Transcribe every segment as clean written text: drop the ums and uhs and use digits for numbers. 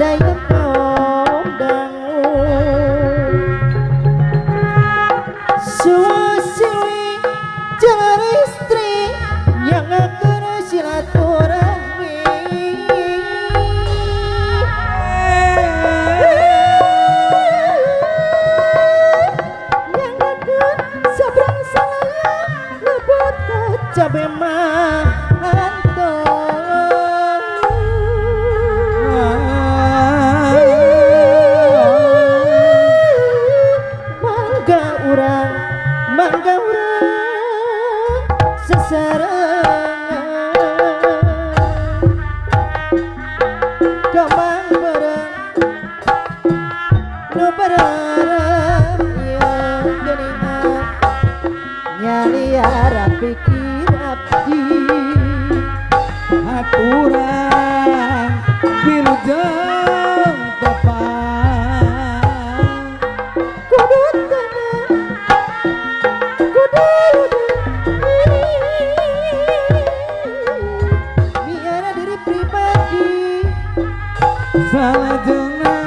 Sadaya kaum dangu Susiwi jalan istri yang akan silaturahmi yang akan sabrang saya lebut cabe manto mangga urang sesarengan kembang bareng nu bareng ieu geuningan nyaliara pikir abdi aturan wilujeng tepang kudu tenang kudu miara diri pribadi salajengna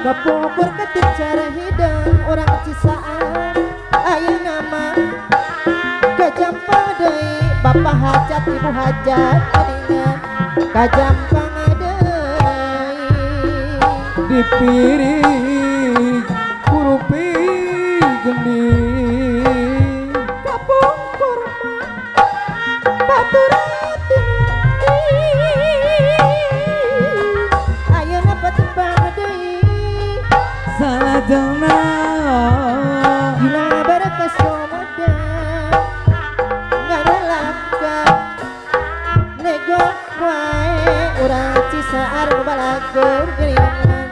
kapungkur ketip cara hidang orang Cisaat ayeuna mah kajampang deui bapak hajat ibu hajat geuningan kajampang deui dipiring kurupi geni kapungkur mah baturatin ayeuna patembang deui salajengna gila baraka Sumedang ngaralaka negok wae urang Cisaar nu balageur geuningan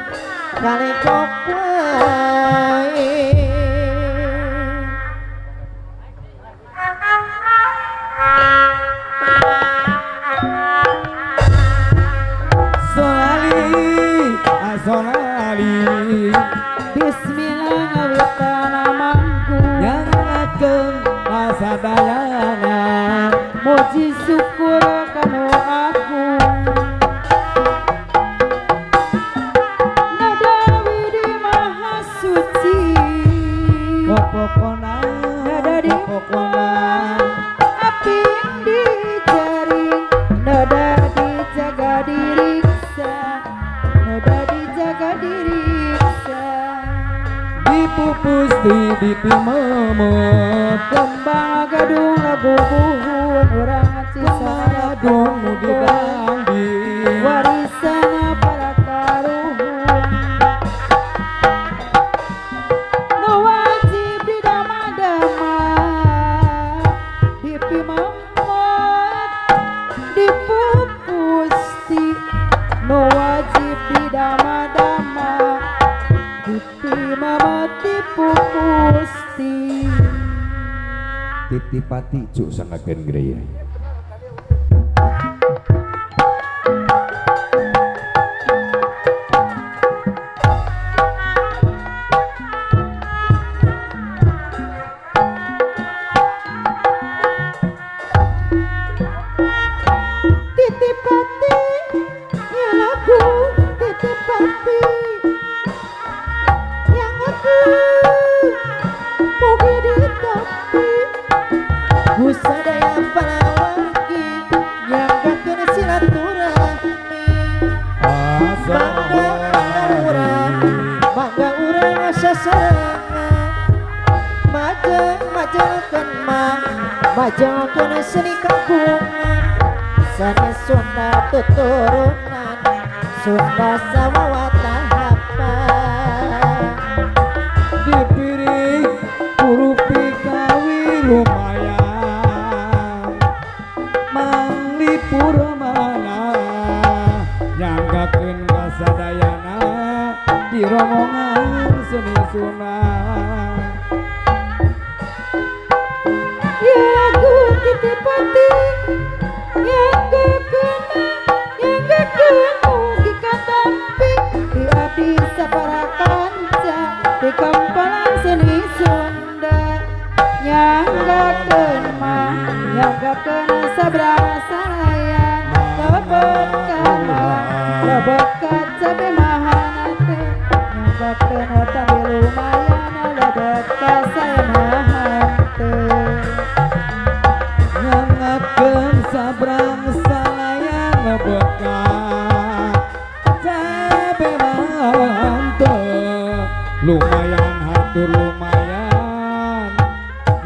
kalegok wae. Solali asolali Bismillah ngawitan amangku nyangakeun kasadayana muji syukur kanu aku nada widi maha suci popokona nada di popokona aping di jari nada dijaga diriksa nada dijaga diriksa dipupus di dipimemut kembang gadung lagu buhun urang Cisaat gadung didangdi warisan para karuhun nu wajib didama-dama dipimemot dipupusti nu wajib didama-dama dipimemot dipupusti titipati cuk sangakeun gereya. Titipati ya lagu titipati yang aku mugi ditampi kusadaya para wargi yang gakeun silaturahmi mangga urang mangga urang sasarengan majeng majengan mah majengan seni kagungan sanes Sunda tuturunan Sunda sawawatahapan dipiring kurupi kawi lumayan manglipur mana nyanggakeun kasadayana di rombongan seni sunah ya lagu titipati yang kekena yang kekena mugi katampi di abdi sapara kanca di kampalan seni Sunda nyanggakeun mah nyanggakeun sabrang saraya tebet kana Lebet ka sabemahan teh nyanggakeun otambi lumayan lebet ka saemahan teh. Nyanggakeun sabrang salayan lebet ka sabemahan teh lumayan hatur lumayan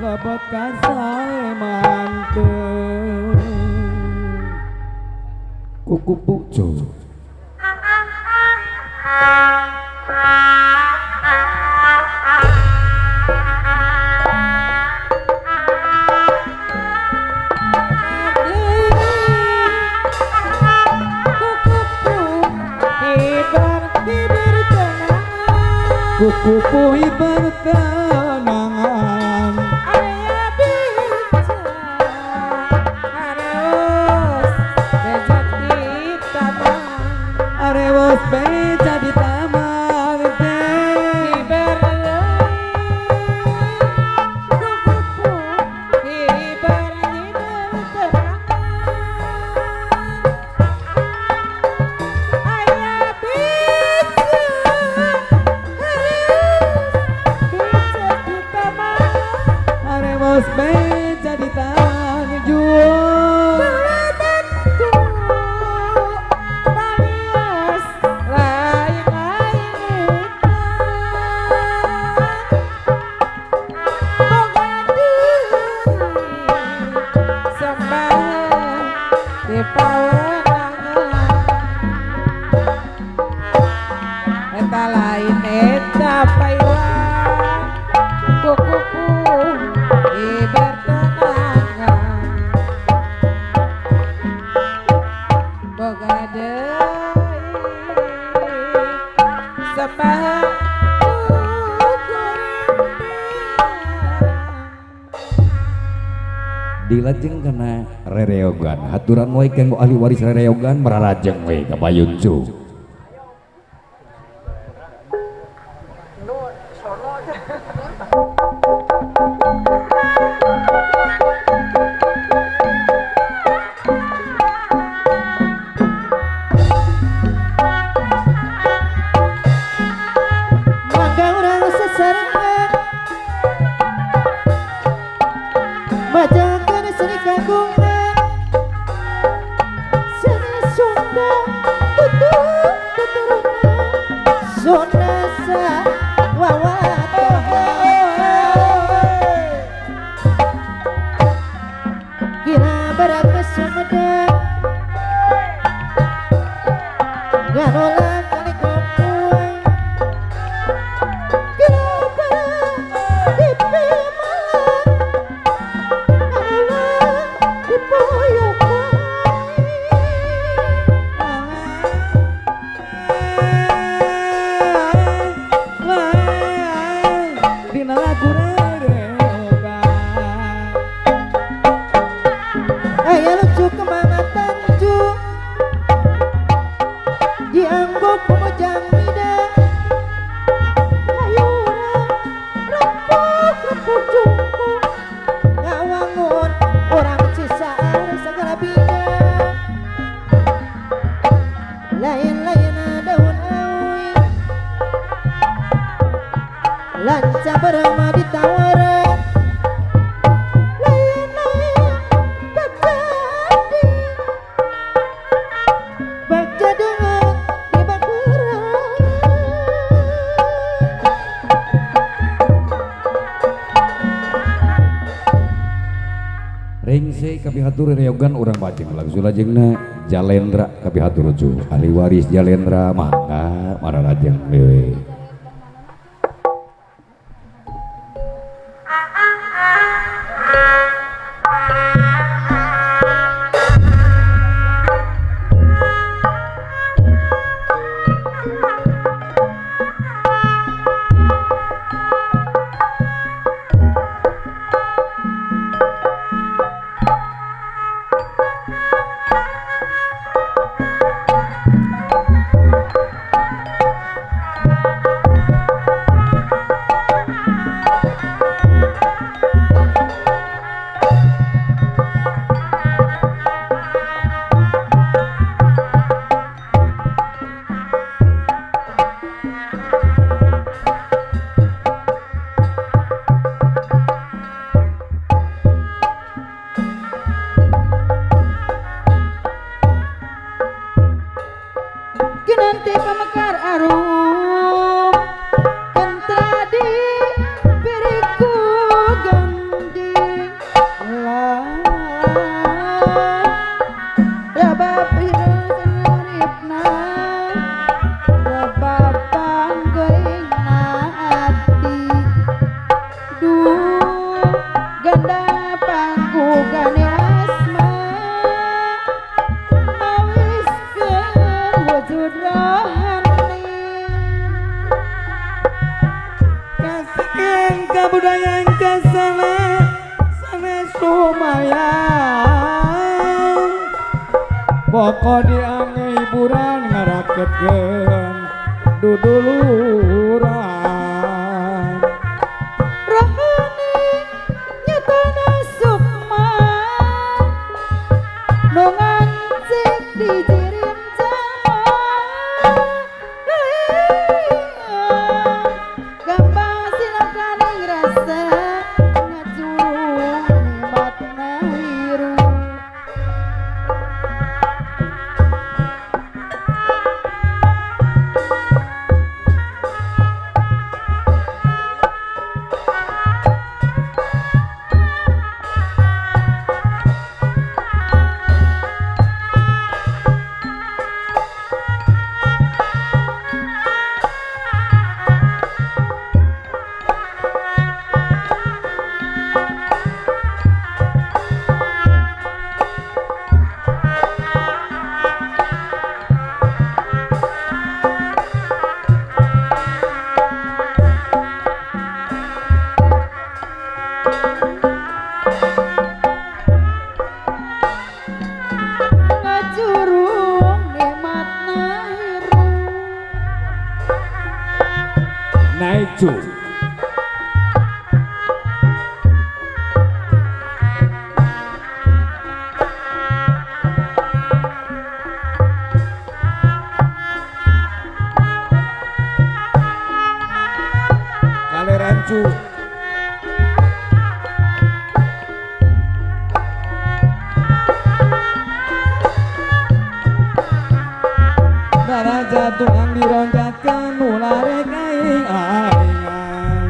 lebet ka saemahan teh. Kukupu jo Kukupu kukupu hiber tenangan area bica harus bejat di taman arewos beca di taman teh hiber kukupu hiber hiber tenangan area bica harus bejat di taman arewos beca di taman juo Bentuk talias lain-lain boga deui sembah di pawenangan eta lain eta paiwan kukupu ibar tenangan boga deui sembah dilajeng kana rereogan haturan wae kanggo ahli waris rereogan mararajeng we ka payun cu. Mangga urang sesarengan majakeun seni kagungan seni Sunda tutur tuturunan Sunda sawawatohan kira barat ke Sumedang nganolang kali kapuang kira barat di Pemalang nganolang di Poyokan. Dina lagu rereogan Aya lucu kemana Tanjung dianggo kumojang mida hayura rempuk rempuk jungkung ngawangun orang Cisaar segala bidang lain-lain daun awi lanca berama ditawaran lain-lain terjadi bagja dengan di bakuran. Rengse kapihatur rereogan urang bajeng langsung lajengna Jalendra kapihatur cu ahli waris Jalendra mangga mararajeng deui. Thank Kinanti pamekar arum Kentradi beriku ganding lah Rabab hirupna Rabab panggoingna ati Duh ganda panggugane asma Mawiskeun wujud rohani Kasihkeun kabudayaan kasana sanes lumayan Pokok diange hiburan ngaraketkeun duduluran Rohani nyatana sukma Nu ngancik di jirin jalma Gampang sinakaning rasa ngajurung nikmatna hirup Ngajurung nikmatna hirup Naik cu Kaleran cu Daraja tukang dironcatkeun ulah rek aing-aingan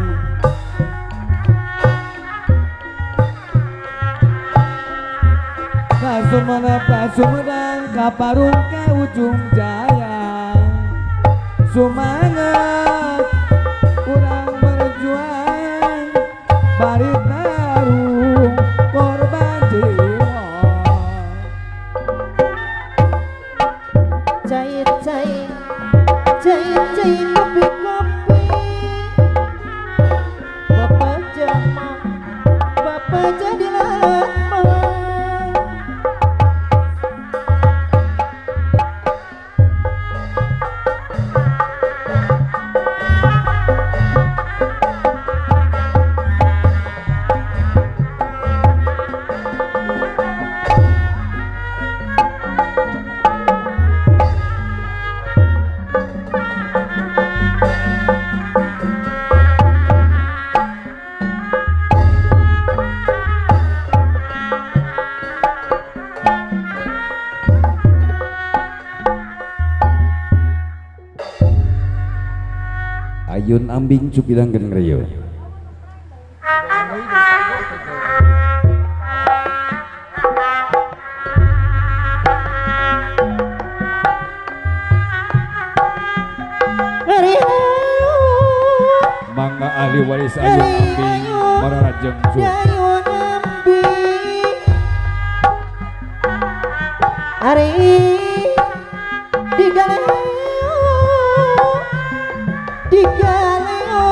Kasumenep ka Sumedang ka Parung ka Ujung Jaya Sumanget urang berjuang bari tarung korban jiwa Cai cai cai cai kopi kopi Bapak jama bapak jadi lama Ayun ambing cupidang gendeng reo. Mangga ahli waris ayun ambing mararajeng cu. Ayun ambing Ari digaleo digaleo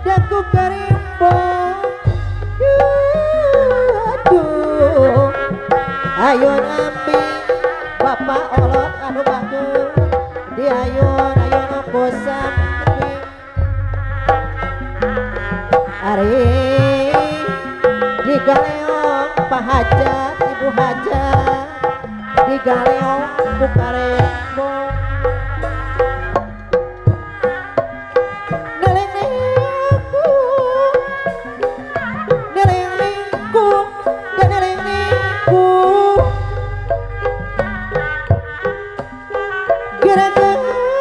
daku karimbo aduh ayun ambing bapak olot anu bagus di ayun ayun ongko samping Ari digaleong Pak Hajat Ibu Hajat digaleong ku karembo neleng-nengku neleng-nengku dan neleng-nengku gara-gara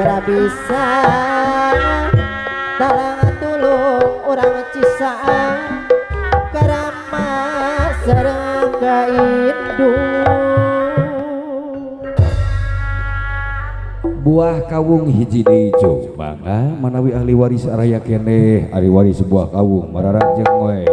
Teu bisa talang tulung urang Cisaang karama sareng ka indung. Buah kawung hiji deui cu mangga manawi ahli waris araya keneh ahli waris buah kawung mararajeng we.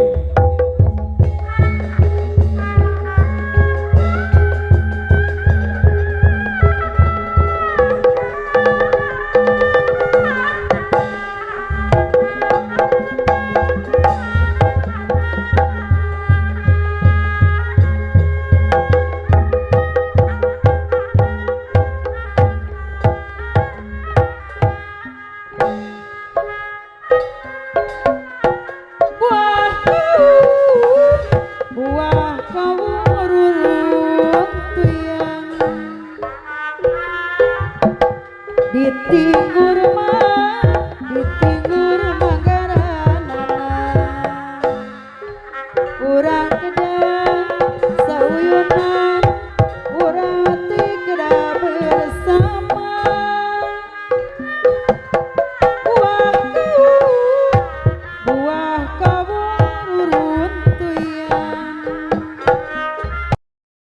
Buah kawung rurun tuyang ditinggur